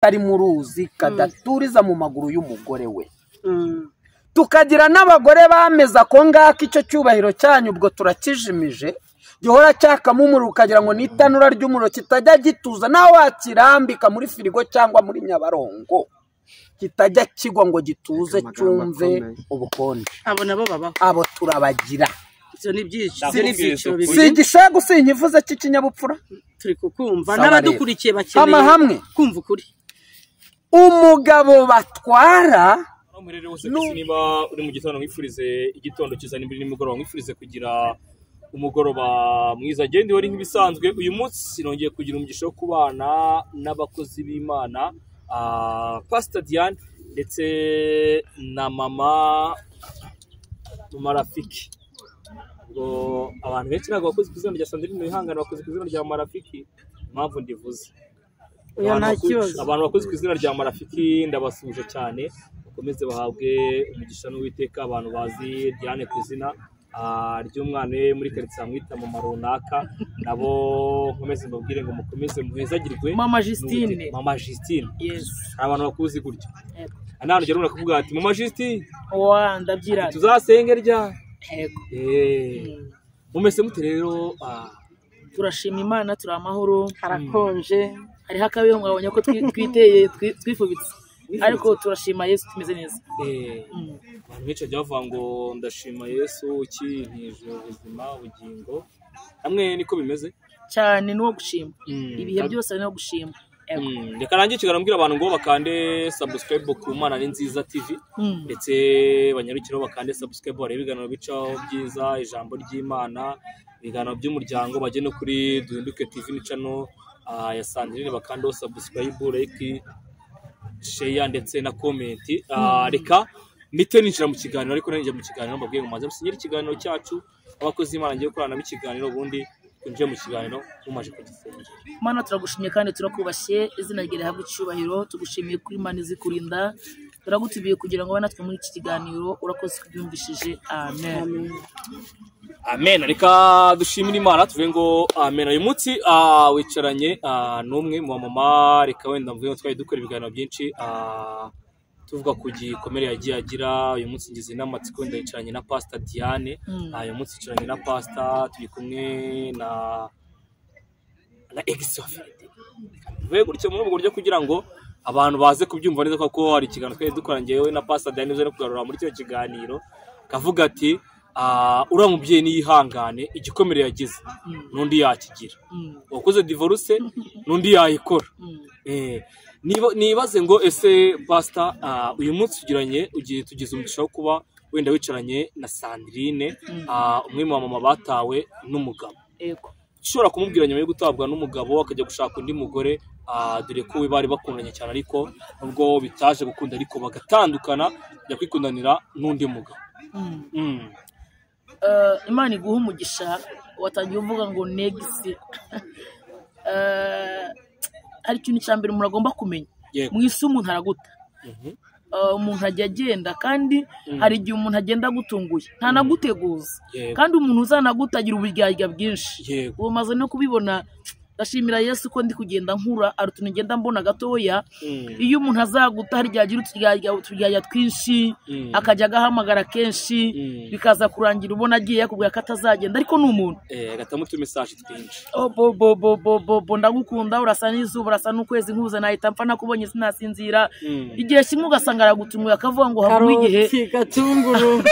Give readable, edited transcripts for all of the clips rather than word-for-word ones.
Katari mu ruzi kadaturiza mu maguru y'umugore we. Tukagira n'abagore bameze ako ngako, icyo cyubahiro cyanyu ubwo turakijimije, gihora cyakamo umuriro ukagira ngo ni itanura ry'umuriro, kitajya gituza nawe wakirambika muri firigo cyangwa muri Nyabarongo, kitajya kigwa ngo gituze cyumve ubukonje. Abo nabo babaho. Abo turabagira. Ibyo ni ibyiciro bibiri. Si igishegu, si inkivuze cy'ikinyabupfura. Turi kukumva n'abadukurikiye bakeneye kumva ukuri. Umugabo batwara. Niba uri mu gitondo mwifurize igitondo cyiza, nimba uri nimugoroba mwifurize kugira umugoroba mwiza. Ngende wari nk'ibisanzwe, uyu munsi nongeye kugira umugisha wo kubana n'abakozi b'Imana, Pastor Diane ndetse na mama Marafiki. Ubwo abantu benshi ntabwo bakoze ku izina rya Sandrine Wihangane, bakoze ku izina rya Marafiki. Impamvu ndivuze, abantu bakoze ku izina rya Marafiki ndabasuje cyane, bakomeze bahabwe umugisha n'Uwiteka. Abantu bazi Diane ku izina ry'umwana we muri karitsiye amwita mama runaka, nabo nkomeze mbabwire ngo mukomeze muhezagirwe. Mama Justine, Mama Justine, yes, hari abantu bakuzi gutyo. Hano ugera ukavuga ati Mama Justine, wa ndabyira tuzasenge rya yego. Mumese mute rero? Turashima Imana, turi amahoro. Harakonje, hariho akabeho mwabonye ko twiteye twifubitse, ariko turashima Yesu tumeze neza. Abantu benshi bajya bavuga ngo ndashima Yesu ukintije ubuzima ubugingo, hamwe niko bimeze cyane, n'uwo gushima ibihe byose no gushima. Reka nanjye ikiganiro mbwira abantu ngo bakande subscribe ku Mana ni Nziza TV, ndetse banyarukireho bakande subscribe barebe ibiganiro bicaho byiza, ijambo ry'Imana, ibiganiro by'umuryango, bajye no kuri Duhinduke TV ni channel ya Sandrine bakandeho subscribe, like, share ndetse na comment. Reka mpite ninjira mu kiganiro, ariko ninjira mu kiganiro mbabwiye ngo maze musinyire ikiganiro cyacu, abakozi b'Imana ngiye gukorana nabo ikiganiro, ubundi twinjiye mu kiganiro mumaje kugisengera. Mana turagushimye kandi turakubashye, izina ryawe rihabwe icyubahiro, tugushimiye kuri Imana izikurinda, turagutubiye kugira ngo natwe muri iki kiganiro urakoze kubyumvishije. Amen. Amen. Reka dushimire Imana tuvuge ngo amen. Uyu munsi wicaranye n'umwe mu mama, reka wenda mvuge ngo twari dukora ibiganiro byinshi tuvuga ku gikomere yagiye agira. Uyu munsi ngize n'amatsiko, ndayicaranye na Pastor Diane. Uyu munsi yicaranye na Pastor, turi kumwe na ex wa Freddy. Tuvuge gutyo muri ubwo buryo kugira ngo abantu baze kubyumva neza, kuko hari ikiganiro twari dukora njyewe na Pastor Diane uze no kugarura muri cyo kiganiro, kavuga ati uriya mubyeyi niyihangane, igikomere yagize n'undi yakigira, wakoze divorce n'undi yayikora. Nibaze ngo ese Pastor, uyu munsi tugiranye ugiye tugize umugisha wo kuba wenda wicaranye na Sandrine, umwe mu mama batawe n'umugabo. Yego, ushobora kumubwira nyuma yo gutabwa n'umugabo akajya gushaka undi mugore, dore ko we bari bakundanye cyane, ariko nubwo bitaje gukunda ariko bagatandukana, ajya kwikundanira n'undi mugabo. Imana iguha umugisha. Watangiye uvuga ngo negisi. Hari ikintu cya mbere umuntu agomba kumenya mu isi, umuntu araguta. Umuntu ajya agenda, kandi hari igihe umuntu agenda agutunguye ntanaguteguza, kandi umuntu uzanagutagira uburyarya bwinshi. Ubu maze no kubibona, ndashimira Yesu ko ndi kugenda nkura, ari utuntu ngenda mbona gatoya. Iyo umuntu azaguta hari igihe agira uturyarya twinshi, akajya agahamagara kenshi, bikaza kurangira ubona agiye yakubwira ko atazagenda, ariko ni umuntu agatamo utumesaje twinshi. Bo bo bo bo bo bo, ndagukunda, urasa n'izuba, urasa n'ukwezi, nkubuze nahita mpfa, nakubonye sinasinzira. Igihe kimwe ugasanga aragutunguye akavuga ngo havumwe igihe, gatunguru,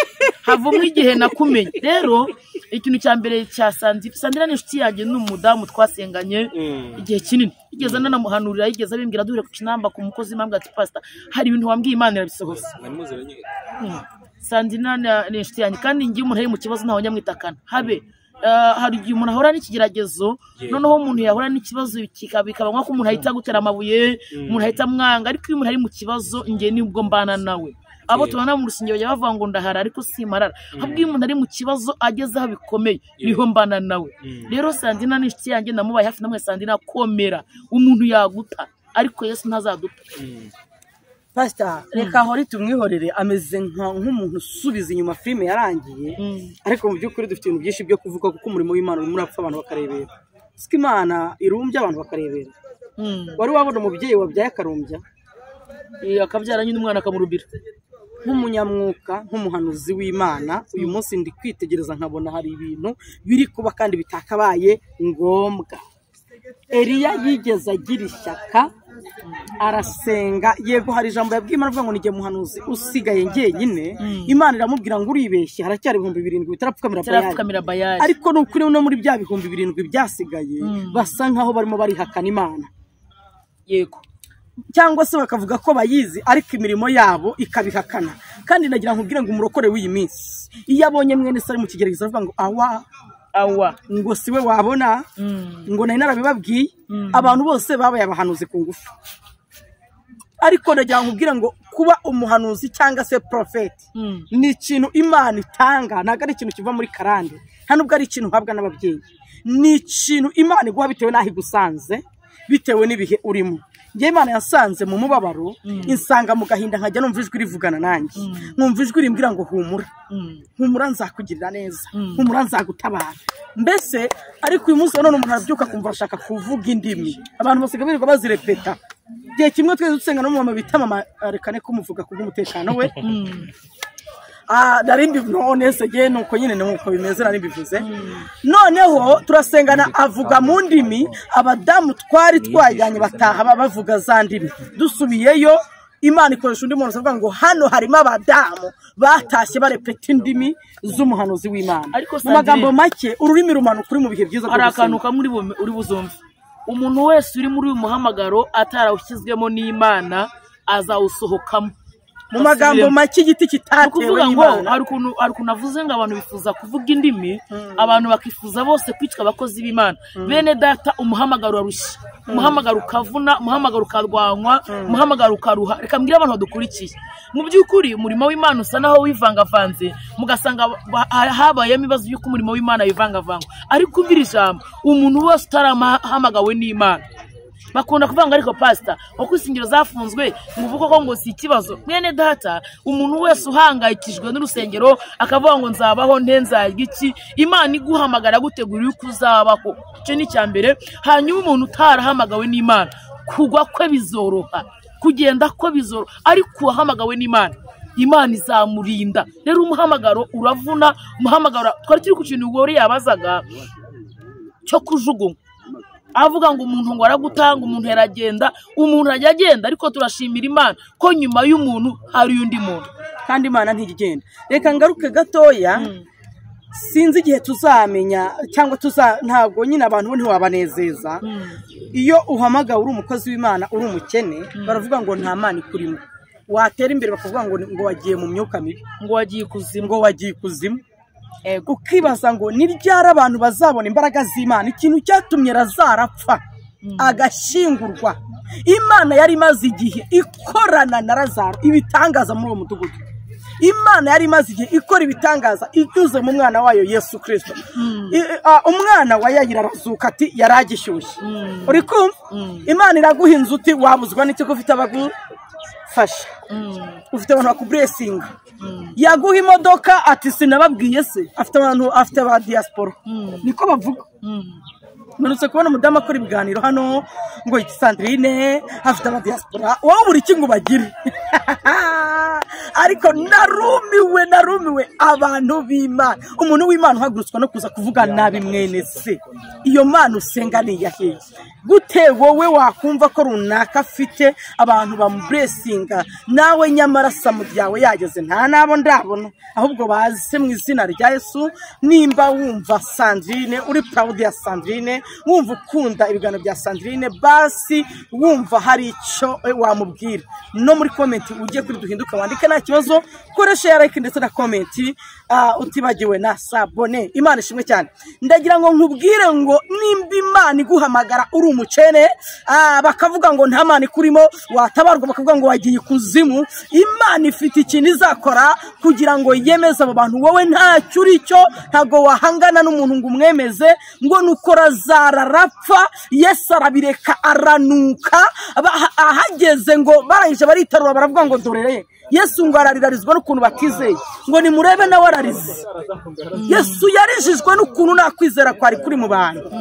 havumwe igihe nakumenye. Rero ikintu cya mbere cya Sandrine, Sandrine ni inshuti yanjye, ni umudamu twasenganye igihe kinini, yigeze nanamuhanurira, yigeze abimbwira duhure ku kinamba ku mukozi, impamvu ati Pastor hari ibintu wambwiye Imana irabisohoza. Sandrine ni inshuti yanjye, kandi ngiye umuntu ari mu kibazo ntawe nyamwitakana habe. Hari igihe umuntu ahora n'ikigeragezo, noneho umuntu yahora n'ikibazo bikaba nko umuntu ahita gutera amabuye, umuntu ahita amwanga, ariko iyo umuntu ari mu kibazo ngiye nibwo mbana nawe. Abo tubana mu rusengero bajya bavuga ngo ndahara, ariko simarara. Ahubwo iyo umuntu ari mu kibazo ageze aho bikomeye niho mbana nawe. Rero Sandrine ni inshuti yanjye, namubaye hafi, namwe Sandrine akomera, umuntu yaguta ariko Yesu ntazaduta. Pastor, reka hori tumwihorere, ameze nk'umuntu usubiza inyuma filime yarangiye, ariko mu by'ukuri dufite ibintu byinshi byo kuvuga, kuko umurimo w'Imana urimo urapfa abantu bakarebera. Siko Imana irumbye abantu bakarebera. Wari wabona umubyeyi wabyaye akarumbya, akabyara nyine umwana akamurubira. Nk'umunyamwuka, nk'umuhanuzi w'Imana, uyu munsi ndi kwitegereza nkabona hari ibintu biri kuba kandi bitakabaye ngombwa. Eliya yigeze agira ishyaka arasenga. Yego hari ijambo yabwiye Imana avuga ngo nijye muhanuzi usigaye njyenyine. Imana iramubwira ngo uribeshye, haracyari 7,000 bitarapfukamira Bayali. Ariko ni ukuri no muri bya 7,000 byasigaye basa nkaho barimo barihakana Imana. Yego, cyangwa se bakavuga ko bayizi ariko imirimo yabo ikabihakana. Kandi nagira nkubwire ngo umurokore w'iyi minsi iyo abonye mwene se ari mu kigeragezo avuga ngo awa awa, ngo siwe wabona, ngo nari narabibabwiye. Abantu bose babaye abahanuzi ku ngufu. Ariko nagira nkubwire ngo kuba umuhanuzi cyangwa se prophet ni ikintu Imana itanga, ntabwo ari ikintu kiva muri karande, nta nubwo ari ikintu uhabwa n'ababyeyi. Ni ikintu Imana iguha bitewe n'aho igusanze, bitewe n'ibihe urimo. Njye Imana yasanze mu mubabaro, insanga mu gahinda, nkajya numva ijwi rivugana nanjye, nkumva ijwi rimbwira ngo humura, humura nzakugirira neza, humura nzagutabara. Mbese ariko uyu munsi none umuntu arabyuka akumva arashaka kuvuga indimi, abantu basigaye birirwa bazirepeta. Igihe kimwe twese dusenga n'umumama bita mama, rekane kumuvuga kubw'umutekano we. Nari none se je nuko nyine nuko bimeze nari mbivuze. Noneho turasengana avuga mu ndimi, abadamu twari twajyanye bataha bavuga za ndimi. Dusubiyeyo Imana ikoresha undi muntu avuga ngo hano harimo abadamu batashye barepeta indimi z'umuhanuzi w'Imana. Mu magambo make ururimi rumanuka uri mu bihe byiza. Hari akantu kamwe uri buzumve. Umuntu wese uri muri uyu muhamagaro atarawushyizwemo n'Imana azawusohokamo. Mu magambo make igiti kitatewe n'Imana. Hari ukuntu avuze ngo abantu bifuza kuvuga indimi, abantu bakifuza bose kwitwa abakozi b'Imana. Bene data, umuhamagaro warushye, umuhamagaro ukavuna, umuhamagaro ukarwanywa, umuhamagaro ukaruha. Reka mbwire abantu badukurikiye, mu by'ukuri umurimo w'Imana usa naho wivangavanze, mugasanga habayemo ibibazo by'uko umurimo w'Imana wivangavangwa. Ariko umvira ijambo, umuntu wese utarahamagawe n'Imana bakunda kuvuga ngo ariko pastor uko insengero zafunzwe ngo uvuge ko ngo si ikibazo. Mwene data, umuntu wese uhangayikijwe n'urusengero akavuga ngo nzabaho nte, nzarya iki, Imana iguhamagara gutegura yuko uzabaho. Icyo ni icya mbere. Hanyuma umuntu utarahamagawe n'Imana, kugwa kwe bizoroha, kugenda kwe bizoroha, ariko uwahamagawe n'Imana, Imana izamurinda. Rero umuhamagaro uravuna, umuhamagaro twari turi ku kintu gore yabazaga cyo kujugunywa, avuga ngo umuntu ngo aragutanga, umuntu yaragenda, umuntu ajya agenda, ariko turashimira Imana ko nyuma y'umuntu hari undi muntu, kandi Imana ntigigenda. Reka ngaruke gatoya, sinzi igihe tuzamenya cyangwa ntabwo nyine abantu bo ntiwabanezeza. Iyo uhamagawe uri umukozi w'Imana uri umukene, baravuga ngo nta Mana ikurimo. Watera imbere bakavuga ngo wagiye mu myuka mibi, ngo wagiye ikuzimu, ngo wagiye ikuzimu. Ukibaza ngo ni ryari abantu bazabona imbaraga z'Imana. Ikintu cyatumye Lazaro apfa agashyingurwa, Imana yari imaze igihe ikorana na Lazaro ibitangaza muri uwo mudugudu. Imana yari imaze igihe ikora ibitangaza inyuze mu mwana wayo Yesu Kristo. Umwana wa Yayiro arazuka ati yari agishyushye. Uri kumva? Imana iraguha inzu uti wabuzwa n'icyo ko ufite abagufasha, ufite abantu bakuburesinga. Yaguha imodoka ati sinababwiye se, afite abantu, afite ba diaspora, niko bavuga. Mperutse kubona umudamu akora ibiganiro hano ngo Sandrine afite aba diaspora, wowe buri kintu bagire. Ariko narumiwe abantu b'Imana. Umuntu w'Imana uhagurutswa no kuza kuvuga nabi mwene se, iyo Mana usenga ni iyahe? Gute wowe wakumva ko runaka afite abantu bamuburesinga, nawe nyamara samu ryawe yageze nta nabo ndabona, ahubwo baze mu izina rya Yesu. Nimba wumva Sandrine uri proud ya Sandrine, wumva ukunda ibiganiro bya Sandrine, basi wumva hari icyo wamubwira, no muri comment ujye kuri Duhinduka wandike nta kibazo, koresha ya like ndetse na comment, utibagiwe na sabone. Imana ishimwe cyane. Ndagira ngo nkubwire ngo nimba Imana iguhamagara uri umukene, bakavuga ngo nta Mana ikurimo, watabarwa bakavuga ngo wagiye ikuzimu, Imana ifite ikintu izakora kugira ngo yemeze abo bantu wowe ntacyo uri cyo. Ntabwo wahangana n'umuntu ngo umwemeze ngo nuko Lazaro arapfa, Yesu arabireka aranuka, ahageze ngo barangije baritarura baravuga ngo dorere Yesu ngo ararirarizwa n'ukuntu batizeye, ngo nimurebe nawe ararize. Yesu yarijijwe n'ukuntu nakwizera kwari kuri mu bantu,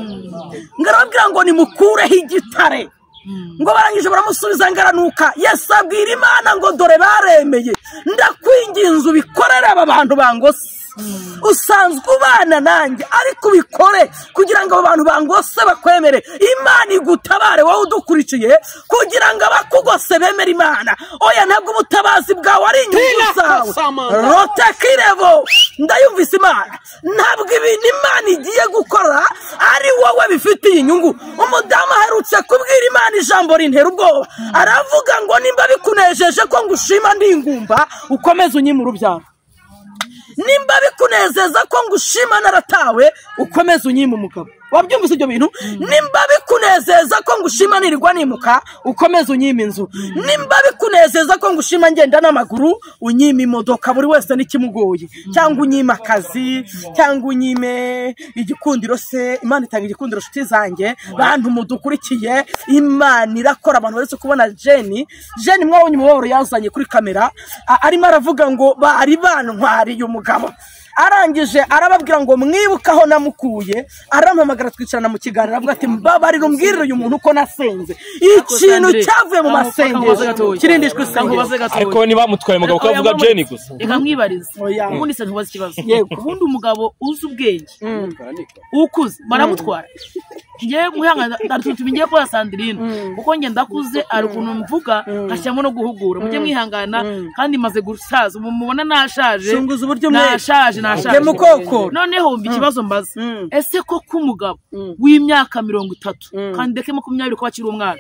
ngarababwira ngo nimukureho igitare. Ngo barangije baramusubiza ngaranuka. Yesu abwira Imana ngo dore baremeye, ndakwinginze ubikorere aba bantu bangose. Usanzwe ubana nanjye ariko ubikore kugira ngo abantu bangose bakwemere. Imana igutabare wowe udukurikiye kugira ngo abakugose bemere Imana. Oya, ntabwo ubutabazi bwawe ari inyungu zawe. Rotekirevo, ndayumvise Imana. Ntabwo ibintu Imana igiye gukora ari wowe bifitiye inyungu. Umudamu aherutse kubwira Imana ijambo rintera ubwoba, aravuga ngo nimba bikunejeje ko ngushima ndi ingumba, ukomeze unyime urubyaro. Nimba bikunezeza ko ngushima naratawe, ukomeze unyima umugabo. Wabyumvise ibyo bintu? Nimba bikunezeza ko ngushima nirirwa nimuka, ukomeze unyima inzu. Nimba bikunezeza ko ngushima ngenda n'amaguru, unyima imodoka. Buri wese n'ikimugoye, cyangwa unyima akazi, cyangwa unyime igikundiro. Se Imana itanga igikundiro, nshuti zanjye, bantu mudukurikiye, Imana irakora. Abantu baretse kubona Jenny mwabonye umubabaro yazanye kuri kamera, arimo aravuga ngo bari bantwariye umugabo. Arangije arababwira ngo mwibukaho namukuye, arampamagara twicarana mu kiganiro, avuga ati mbabarira umbwirire uyu muntu uko nasenze. Ikintu cyavuye mu masengesho kirindishwe isengesho. Ariko niba mutwaye umugabo ko avuga Jenny gusa, reka mwibarize. Ubundi se ntubaze ikibazo. Ubundi umugabo uzi ubwenge ukuze baramutwara. Ngiye mwihangana ngiye kwa Sandrine kuko nge ndakuze, ari ukuntu mvuga ngashyamo no guhugura. Mujye mwihangana kandi maze gusaza, mubona nashaje, nashaje. Noneho mbi ikibazo mbaza, ese koko umugabo w'imyaka 30 kandi ndeke 20 ko akiri umwana,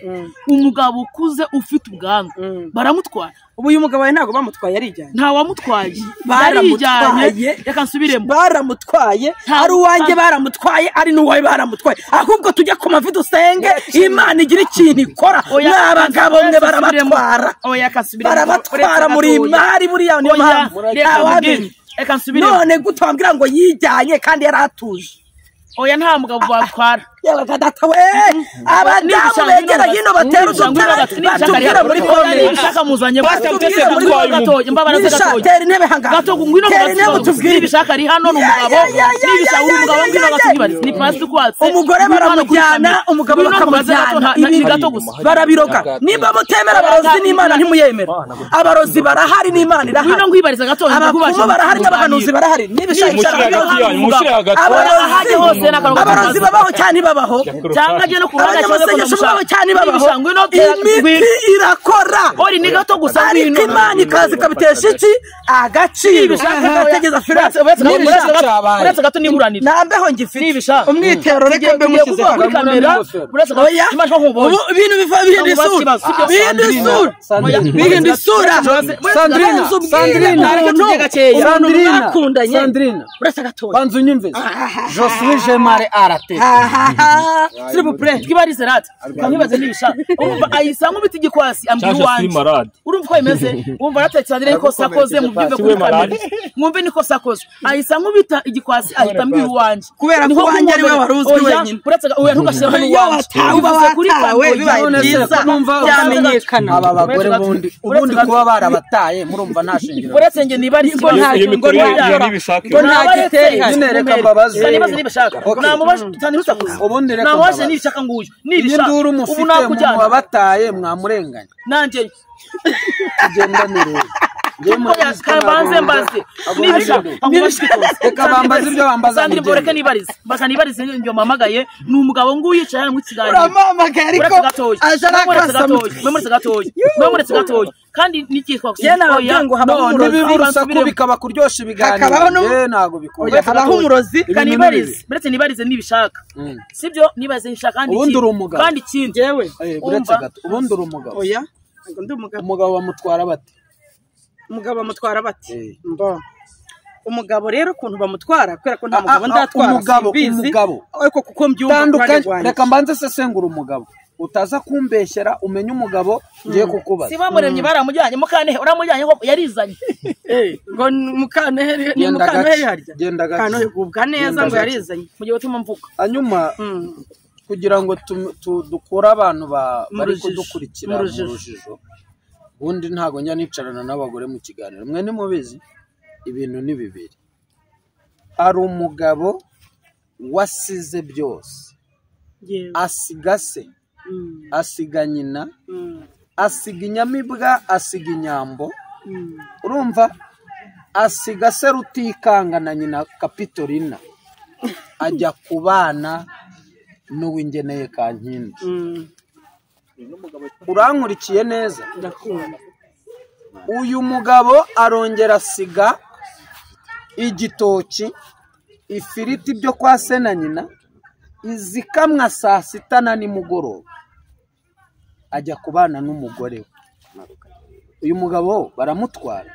umugabo ukuze ufite ubwanwa baramutwara? Ubu uyu mugabo ntabwo bamutwaye, yarijyanye. Nta wamutwaye, barijyanye. Reka nsubiremo, baramutwaye. Ari uwanjye baramutwaye, ari n'uwawe baramutwaye. Ahubwo tujye ku mavi dusenge Imana igira ikintu ikora. N'abagabo mwe barabatwara, barabatwara muri imari buriya niyo mpamvu. None gutambwira ngo yijyanye kandi yaratuje. Oya, nta mugabo batwara. Yewe data we, abadamu begera hino batera udutara batubwira muri komere. Nishaka muzanye gatoya, mbabara gatoya. Tera intebe hanga. Gato ngwino mutubwire. Nibishaka ari hano n'umugabo. Nibishaka uri umugabo ngwino gatubwire. Ni pastor kwatse. Umugore baramujyana, umugabo bakamujyana. Ibi gato gusa. Barabiroga. Nimba mutemera abarozi n'Imana ntimuyemera. Abarozi barahari n'Imana irahari. Ngwino ngwibariza gatoya ndakubasha. Barahari n'abahanuzi barahari. Nibishaka abarozi babaho cyane babaho. Cyangwa aje no kuruhande cyangwa cyane babaho. Imiti irakora. Ori ni gato gusa ngwino. Imana ikaza ikabitesha iki agaciro. Gategeza Firas. Uretse gato niburanira. Nambeho ngifite. Umwitero reka mbe mushyize kuri kamera. Uretse gato imashwa nkubonye. Ibintu biva bihinda isura. Bihinda isura. Bihinda isura. Sandrine, Sandrine, Sandrine. Uretse gato. Banzu nyumve. Je suis Gemare arate. S'il vous plaît, twibarize rata. Kamwibaze nibishaka. Urumva ayisa nkubita igikwasi ambwira uwanjye. Urumva ko imeze? Urumva rata Sandrine ko sakoze mu byumve kuri kamera. Mwumve niko sakoze. Ayisa nkubita igikwasi ahita ambwira uwanjye. Kubera ko uwanjye ari we waruzwi wenyine. Uretse oya ntugashyira mu uwanjye. Uba kuri kamera byiza byamenyekana. Aba bagore bundi ubundi kuba barabataye murumva nta shingiro. Uretse nge niba ari ngo nta giteri. Nyine reka mbabaze. Nibaze nibashaka. Namubaje cyane rusakuza. Ubundi reka namubaje nibishaka nguyu. Nibishaka. Induru mufite mu wabataye mwamurenganya. Nanje tugendanire. Banze mbaze. Nibishaka. Reka bambaze ibyo bambaza. Sandrine boreka nibarize. Basa nibarize njyo mamagaye ni umugabo nguyu yicaye hano mu kiganiro. Uramamagaye ariko aje arakasa. Mwemuretse gatoya. Mwemuretse gatoya. Kandi nikitwa oya ngo habaho umurozi urusaku bikaba kuryosha ibiganiro. Eh ntago bikunda. Habaho umurozi kanibarize. Buretse nibarize nibishaka. Sibyo nibaze nshaka kandi ubundi uri umugabo. Kandi ikindi yewe buretse gato ubundi uri umugabo. Oya ngo ndi umugabo. Umugabo bamutwara bate? Umugabo bamutwara bate? Mbo. Umugabo rero ukuntu bamutwara kubera ko nta mugabo ndatwara simbizi. Ariko kuko mbyumva reka mbanze sesengura umugabo. Utaza kumbeshyera umenye umugabo ngiye kukubaza. Si bamuremye baramujyanye mukantehe uramujyanye ko yarizanye. Ngo mukantehe ni mukantehe harya. Genda gace. Kantehe gubwa neza ngo yarizanye. Mugiye gutuma mvuga. Hanyuma kugira ngo dukure abantu bari kudukurikira mu rujijo. Ubundi ntago njya nicarana n'abagore mu kiganiro. Mwe ni mubizi ibintu ni bibiri. Hari umugabo wasize byose. Asigase asiga nyina, asiga inyamibwa, asiga inyambo, urumva, asiga se Rutikanga na nyina Kapitolina, ajya kubana n'uwingeneye Kankindi. Urankurikiye neza? Uyu mugabo arongera asiga igitoki, ifiriti byo kwa se na nyina, izikamwa saa sita na nimugoroba, ajya kubana n'umugore we. Uyu mugabo baramutwara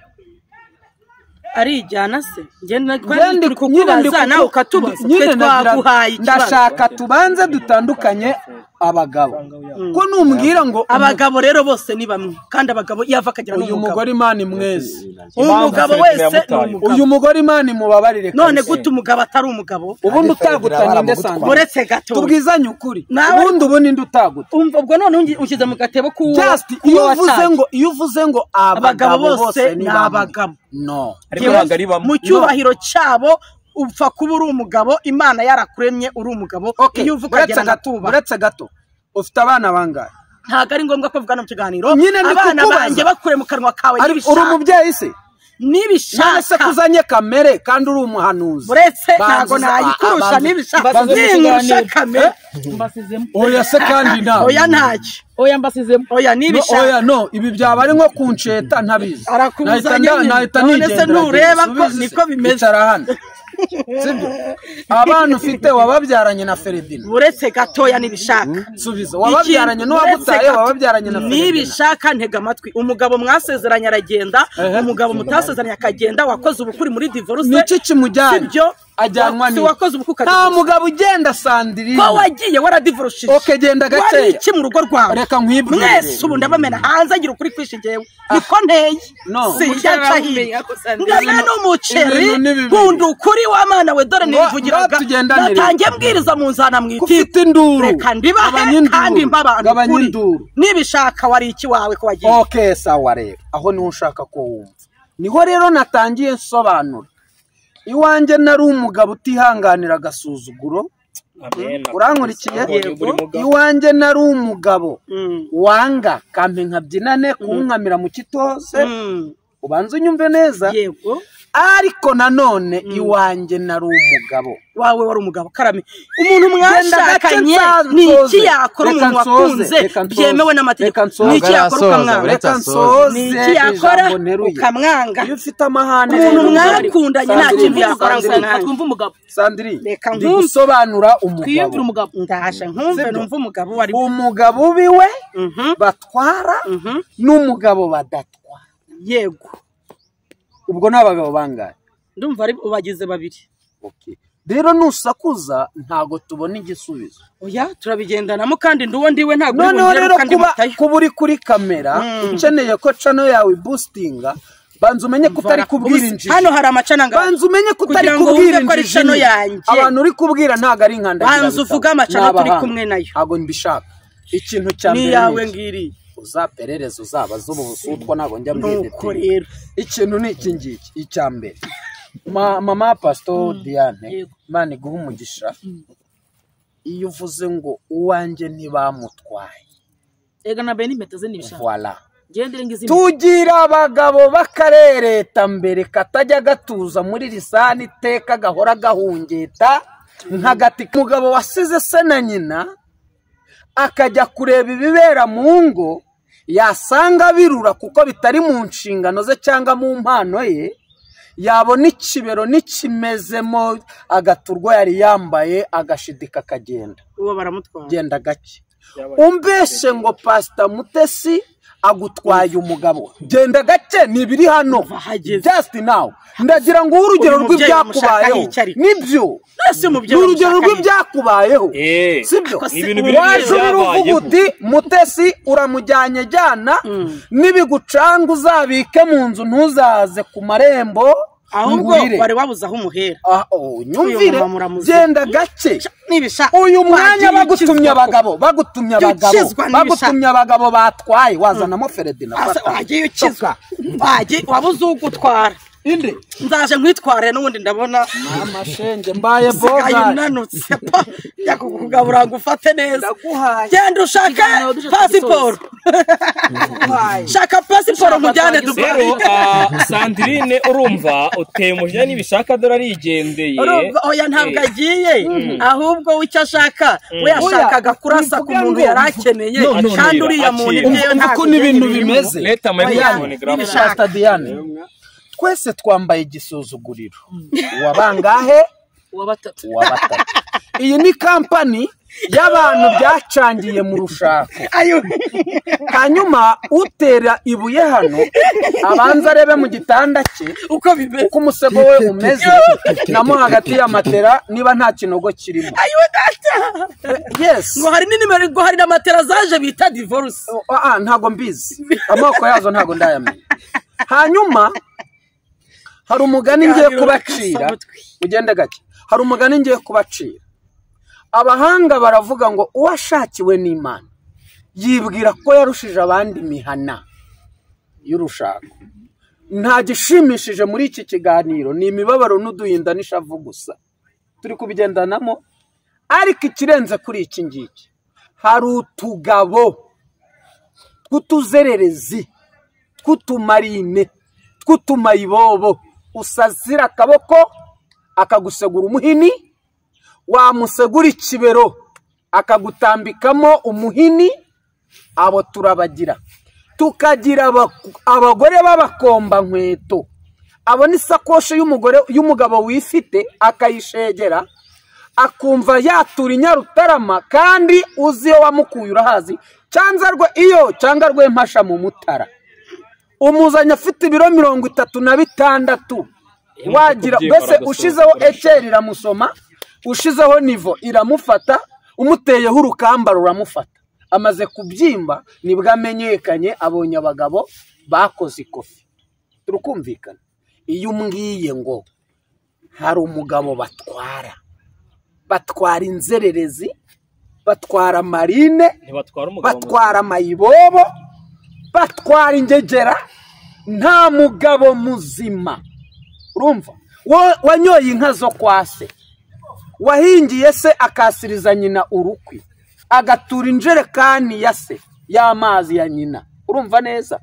arijyana se. Ndashaka tubanze dutandukanye abagabo, ko numbwira ngo abagabo rero bose ni bamwe, kandi abagabo yava akagira n'umugabo. Uyu mugore Imana imweze, umugabo wese ni umugabo. Uyu mugore Imana imubabarire. None gute umugabo atari umugabo? Ubundi utaguta ninde Sandrine? Uretse gato tubwizanye ukuri, ubundi ubu ninde utaguta? Umva ubwo none ushyize mu gatebo kuwo. Just iyo uvuze ngo abagabo bose ni abagabo, no, mu cyubahiro cyabo upfa kuba uri umugabo, Imana yarakuremye uri umugabo. Iyo uvuga uretse gato, ufite abana bangahe? Ntabwo ari ngombwa ko mvugana mu kiganiro. Abana banjye bakure mu kanwa kawe n'ibishaka. Uri umubyeyi se? Nibishaka se kuzanye kamere kandi uri umuhanuzi. Uretse ntago nayikurusha nibishaka. Ninkurusha kamere. Mbasizemo. Oya se kandi nawe. Oya ntacyo. Oya mbasizemo. Oya nibishaka. Oya no, ibi byaba ari nko kunsheta ntabizi. Arakuzanye. None se ntureba ko niko bimeze. Icara hano. Sibyo? Abana ufite wababyaranye na Feredina. Uretse gatoya nibishaka. Subiza. Wababyaranye n'uwagutaye, wababyaranye na Feredina. Nibishaka ntega amatwi. Umugabo mwasezeranye aragenda, umugabo mutasezeranye akagenda, wakoze ubukuri muri divorce. Niki kimujyanye? Sibyo? Ajyanwa ni. Wakoze ubukwe. Nta mugabo ugenda Sandrine. Ko wagiye waradivorishije. Okay, genda gakeya. Wari iki mu rugo rwawe? Reka nkwibwire. Mwese ubu ndabamena hanze agira ukuri kwishi jewe. Niko nteye. Sijya ncahiye. Ndamena umuceri nkunda ukuri wa mana we, dore nivugiraga. Natangiye mbwiriza mu nzana mwiti. Reka ndibahe kandi mbabantu kuri. Nibishaka wari iki wawe ko wagiye. Okay, sawa rero. Aho niho ushaka ko wumva. Niho rero natangiye nsobanura. Iwanjye nari umugabo utihanganira agasuzuguro. Urankurikiye? Iwanjye nari umugabo wanga kampe nkabyinane kunkamira mu kitose. Ubanza unyumve neza. Yego. Ariko nanone iwanjye nari umugabo. Wawe wari umugabo karame. Umuntu mwashakanye ni iki yakora umuntu wakunze byemewe n'amategeko? Ni iki yakora ukamwanga? Reka nsoze. Ni iki yakora ukamwanga? Iyo ufite amahane umuntu mwakundanye nta kintu yakora ngo twumve umugabo. Sandrine, reka ndi gusobanura umugabo. Twiyumvire umugabo. Ndasha nkumve numve umugabo wari umugabo ubiwe batwara n'umugabo badatwara. Yego. Ubwo n'abagabo bangahe? Ndumva ari ubagize babiri. Okay. Rero nusakuza ntago tubona igisubizo. Oya turabigendanamo kandi nduwo ndiwe ntago uri bongere kandi mutayo. Kuba uri kuri kamera ukeneye ko channel yawe boostinga, banza umenye ko utari kubwira injiji. Hano hari amacana ngaho. Banza umenye ko utari kubwira injiji. Abantu uri kubwira ntago ari inkandagira. Banza uvuga amacana turi kumwe nayo. Ntago mbishaka. Ikintu cya mbere ni yawe ngiri. Uzaperereza uzabaza ubu busutwa ntago njya mbwira. Rero ikintu ni iki ngiki icya mbere. Mama Pastor Diane, Imana iguhe umugisha. Iyo uvuze ngo uwanjye ntibamutwaye. Ega na beni impeta ze nibishaka. Voilà. Gendere ngizi. Tugira abagabo bakarereta mbere katajya gatuza muri lisani iteka gahora gahungeta nkagati. Umugabo wasize se na nyina akajya kureba ibibera mu ngo, yasanga birura kuko bitari mu nshingano ze cyangwa mu mpano ye, yabona ikibero n'ikimezemo agaturwa yari yambaye agashidika akagenda. Uwo baramutwara. Genda gake. Umbeshe ngo Pastor Mutesi agutwaye umugabo. Genda gake nibiri hano. Just now. Ndagira ngo urugero rw'ibyakubayeho. Nibyo. Urugero rw'ibyakubayeho. Sibyo. Waje uruvuga uti Mutesi uramujyanye jyana nibigucanga uzabike mu nzu ntuzaze ku marembo. Ahubwo wari wabuze aho umuhera. Nyumvire. Genda gake. Uyu mwanya bagutumye abagabo, bagutumye abagabo, bagutumye abagabo batwaye wazanamo Feredina. Wagiye ukizwa. Wagiye wabuze ugutwara. Inde Nzaje nkwitware n'ubundi ndabona. Mama shenge mbaye boga. Unanutse pa. Yakukugabura ngo ufate neza. Ndaguhaye. Genda ushake passport. Shaka passport nkujyane Dubai. Rero Sandrine urumva uteye umujinya nibishaka dore arigendeye. Urumva oya ntabwo agiye. Ahubwo icyo ashaka we yashakaga kurasa ku muntu yarakeneye kandi uriya muntu ibyo ntabwo n'ibintu bimeze. Leta microphone graph. Pastor Diane. Twese twambaye igisuzuguriro. Wabangahe? Wa batatu. Wa batatu. Iyi ni company y'abantu byacangiye mu rushako. Hanyuma utera ibuye hano abanza arebe mu gitanda cye uko bimeze, uko umusego we umeze, namo hagati ya matera niba nta kinogo kirimo. Ayo data. Yes. Ngo hari n'inimero, ngo hari na matera zaje bita divorce. Ntago mbizi. Amoko yazo ntago ndayamenya. Hanyuma hari umugani ngiye kubacira, ugende gake. Hari umugani ngiye kubacira. Abahanga baravuga ngo uwashakiwe n'Imana yibwira ko yarushije abandi imihana y'urushako. Nta gishimishije muri iki kiganiro ni imibabaro n'uduhinda n'ishavu gusa turi kubigendanamo, ariko ikirenze kuri iki ngiki hari utugabo tw'utuzererezi tw'utumarine tw'utumayibobo usazira akaboko akagusegura umuhini, wamusegura ikibero akagutambikamo umuhini. Abo turabagira. Tukagira abagore b'abakomba nkweto, abo ni sakoshi y'umugore y'umugabo wifite akayishegera akumva yatura Inyarutarama, kandi uzi iyo wamukuye urahazi, cyanzarwe iyo cyangwa rwempasha mu Mutara. Umuzanye afite ibiro 36 wagira mbese ushizeho ekeri iramusoma, ushizeho nivo iramufata, umuteyeho urukamba ruramufata. Amaze kubyimba nibwo amenyekanye, abonye abagabo bakoze ikofi. Turukumvikana. Iyo umbwiye ngo hari umugabo batwara inzererezi, batwara marine, batwara mayibobo, batwara ingegera, nta mugabo muzima. Urumva wanyoye inka zo kwa se, wahingiye se akasiriza nyina urukwi, agatura injerekani ya se y'amazi ya nyina. Urumva neza?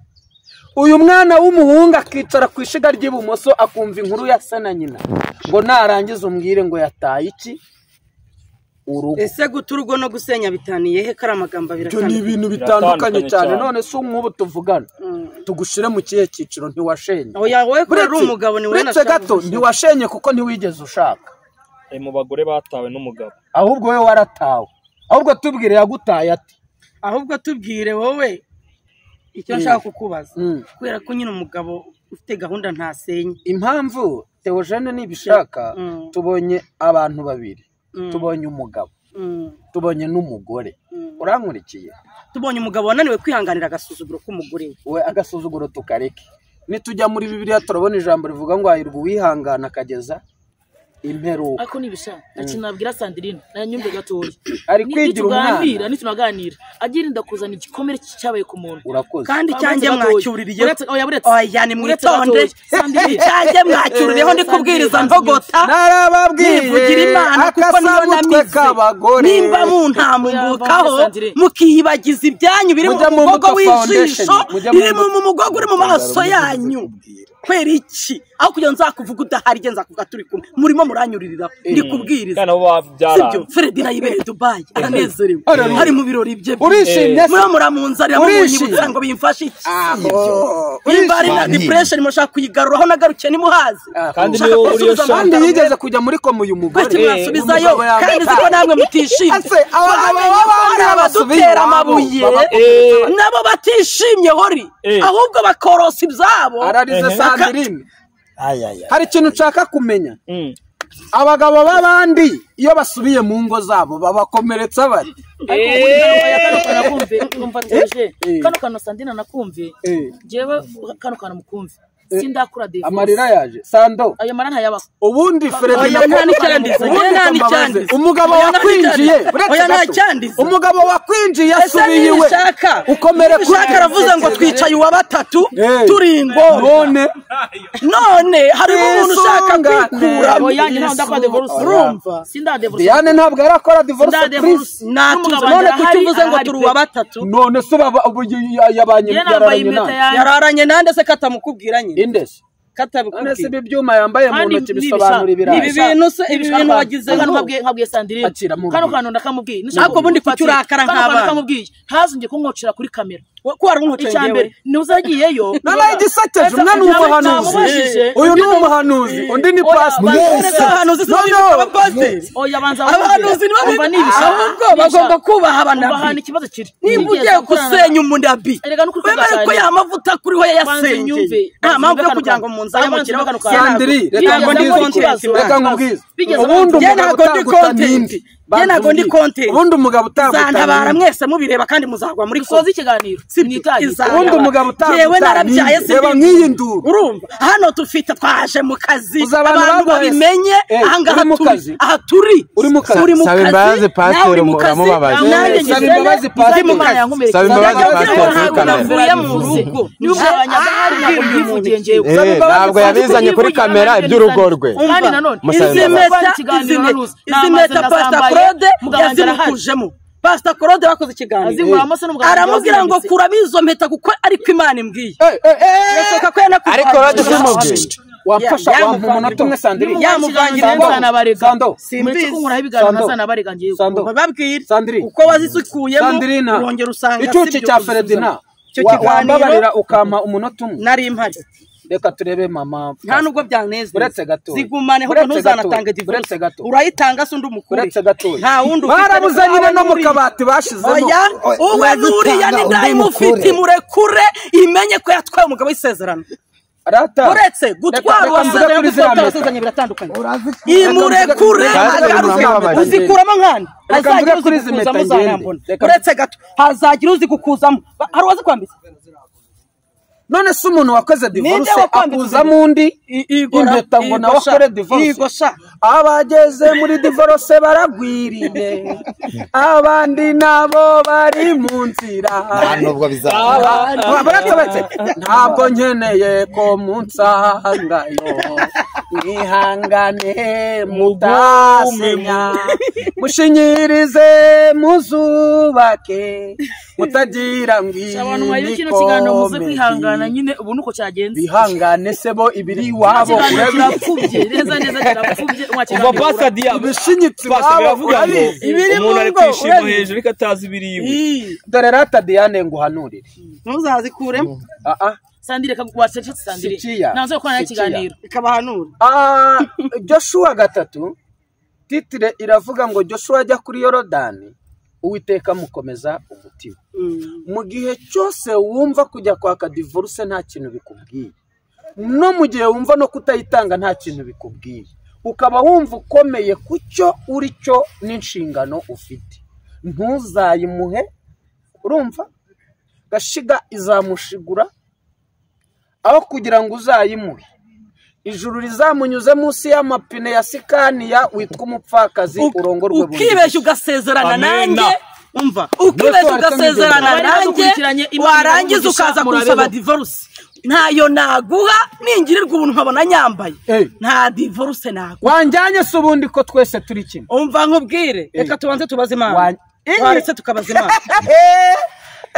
Uyu mwana w'umuhungu akicara ku ishiga ry'ibumoso akumva inkuru ya se na nyina, ngo narangiza umbwire ngo yataye iki urugo. Ese guta urugo no gusenya bitaniye he? Kari amagambo abiri atandukanye. Ibyo ni ibintu bitandukanye cyane. None se nk'ubu tuvugana tugushire mu kihe cyiciro? Ntiwashenye. Oya wowe ko ari umugabo ni wowe nashaka. Uretse gato ntiwashenye kuko ntiwigeze ushaka. Mu bagore batawe n'umugabo. Ahubwo wowe waratawe. Ahubwo tubwire yagutaye ati. Ahubwo tubwire wowe icyo nshaka kukubaza. Kubera ko nyine umugabo ufite gahunda ntasenye. Impamvu Theogene nibishaka tubonye abantu babiri. Tubonye umugabo, tubonye n'umugore. Urankurikiye? Tubonye umugabo wananiwe kwihanganira agasuzuguro k'umugore we. Agasuzuguro tukareke. Nitujya muri Bibiliya turabona ijambo rivuga ngo hahirwa uwihangana akageza imperuka. Ariko nibisha nabwira Sandrine nanyumve gatoya ari kwigira umwana, nitunaganira agirinda kuzana igikomere cyabaye ku muntu. Urakoze. Kandi cyanjye mwacyuririye. Oya ni mwitonde. Cyanjye mwacyuririyeho ndi kubwiriza ntogota. Narababwiye nivugira Imana kuko niyo namize. Nimba muntamumbukaho mukiyibagiza ibyanyu biri mu mugogo w'ijisho, biri mu mugogo uri mu maso yanyu. Kwera iki? Aho kugira nzakuvuga udahari nge nzakuvuga turi kumwe. Murimo muranyuririra ndi kubwiriza. Sibyo? Fredina yibereye Dubai aranezerewe, ari mu birori bye. Urishimye? Murimo muramunzarira munyibutsa ngo bimfashe iki? Nimba ari na depression mushaka kuyigaruraho nagarukiye nimuhazi. Kandi niyo uriyo kandi yigeze kujya muri koma uyu mugore. Kuki mwasubizayo kandi ziko namwe mutishimye? Abagabo b'abandi badutera amabuye nabo batishimye hori, ahubwo bakorosa ibyabo. Ararize Sandrine. Hari ikintu nshaka kumenya. Abagabo b'abandi iyo basubiye mu ngo zabo babakomeretsa bari. Kano kantu Sandrine nakumve. Jewe kano kantu mukumve. Sindakura divorce. Amarira yaje. Sando. Ayo mara ntayabaho. Ubundi Fredina nta n'icyandiza. Nta n'icyandiza. Umugabo wakwinjiye. Oya nta cyandiza. Umugabo wakwinjiye asubiye iwe. Ukomere kuri shaka aravuze ngo twicaye uwa batatu turi ingoro. None harimo umuntu ushaka kwikuramo. Oya njye ntabwo ndakora divorce. Urumva? Sinda divorce. Diane ntabwo arakora divorce please. None kuki uvuze ngo turi uwa batatu? None se yabanye yararanye nande se katamukubwira nyine? Indese. Katabikubwira. None se ibi byuma yambaye mu ntoki bisobanura ibirayi. Ibi bintu se ibi bintu wagize nkabwiye Sandrine. Kano kantu ndakamubwiye. Ariko bundi kuki urakara nk'abana? Ndakamubwiye. Ntazongeye kunkocera kuri kamera. Ko wari unkocera icyambere ntuzagiyeyo. Naraye igisekeje umwe ni umuhanuzi. Uyu ni umuhanuzi, undi ni pastor. Abahanuzi si abapasiteri. Oya banza abahanuzi ni ahubwo bagomba kubaha abanabi. Bahana ikibazo kiri. Nimba ugiye gusenya umunabi wemere ko ya mavuta kuriho yayasengeye. Nta mpamvu yo kugira ngo munzamukire. Sandrine reka nkubwize. Ubundi umugabo utaguta ninde? Njye ntabwo ndi content. Ubundi umugabo utaguta zantabara mwese mubireba kandi muzagwa muri soza ikiganiro. Ubundi umugabo utaguta narabyaye si reba nk'iyi nduru. Urumva hano tufite twaje mu kazi abantu babimenye ahangaha turi aha turi uri mu kazi. Saba imbabazi pastor uramubabaje. Saba imbabazi pastor. Saba imbabazi pastor kuri kamera. Ntabwo yabizanye kuri kamera iby'urugo rwe. Kandi nanone izi mpeta Pastor Claude yazimukujemo. Pastor Claude bakoze ikiganiro aramubwira ngo kuramo izo mpeta kuko ariko Imana imbwiye. Ariko Claude simubwiye. Wamfasha wampa umunota umwe Sandrine. Yamuvangira nzanabarega. Sando. Simbizi kunkuraho ibiganiro ntazanabarega ngiye. Babwire Sandrine. Uko wazisukuyemo urongera usanga icyuci cya Fredina. Wambabarira ukampa umunota umwe. Nari mpari. Reka turebe mama. Nta nubwo byanezeza. Uretse gato. Zigumane ho ntuzanatanga divorce. Urayitanga se undi umukure. Uretse gato. Nta wundi ufite. Barabuze nyine no mu kabati bashizemo. Oya, uwe nuriya ni ndayimufite murekure imenye ko yatwaye umugabo w'isezerano. Rata. Uretse gutwara uwasezeranye biratandukanye. Imurekure agaruke. Uzikuramo nkandi. Hazagira uzikuzamo uzanambona. Uretse gato. Hazagira uzikukuzamo. Hari uwazikwambitse? None se umuntu wakoze divorce akuzamo undi impeta ngo nawe akore divorce. Abageze muri divorce baragwiriye, abandi nabo bari mu nzira. Ntabwo nkeneye ko munsangayo, mwihangane mutasenya, mushinyirize muzubake mutagira ngwino nyine ubu nuko cyagenze. Bihangane se bo ibiri iwabo kirapfubye neza neza kirapfubye. Umva Pastor Dia ibishinyitsi baravuga ngo umuntu ari kwishima hejuru ariko atazi ibiri iwe. Dore rata Diane nguhanurire ntuzazikuremo. Sandire wacecetse Sandire nazo gukora ikiganiro ikabahanura. Joshua 3 titire iravuga ngo Joshua ajya kuri Yorodani Uwiteka mukomeza umutima. Mu gihe cyose wumva kujya kwaka divorce nta kintu bikubwiye, no mu gihe wumva no kutayitanga nta kintu bikubwiye, ukaba wumva ukomeye kucyo uri cyo n'inshingano ufite, ntuzayimuhe. Urumva gashiga izamushigura aho kugira ngo uzayimuhe. Ijuru rizamunyuze munsi y'amapine ya Sikaniya witwa umupfakazi urongorwe burundu. Ukibeshya ugasezerana nanjye, umva ukibeshya ugasezerana nanjye warangiza ukaza kunsaba divorce. Ntayo naguha ningirirwa ubuntu nkabona nyambaye. Nta divorce naguha. Wanjyanye se ubundi ko twese turi kimwe. Umva nkubwire, reka tubanze tubaze Imana. Waretse tukabaza Imana.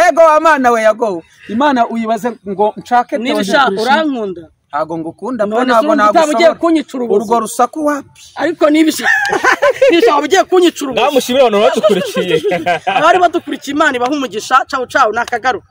Ego Imana we yago. Imana uyibaze ngo nshake niba urankunda. Ntago ngukunda mbe ntabwo nagusaba kunyicura ubuzo. Urwo rusaku wapi? Ariko nibisha ugiye kunyicura ubuzo. Ndamushimira abantu badukurikiye. Abari badukurikiye Imana ibaha umugisha. Ciao ciao nakagaruka.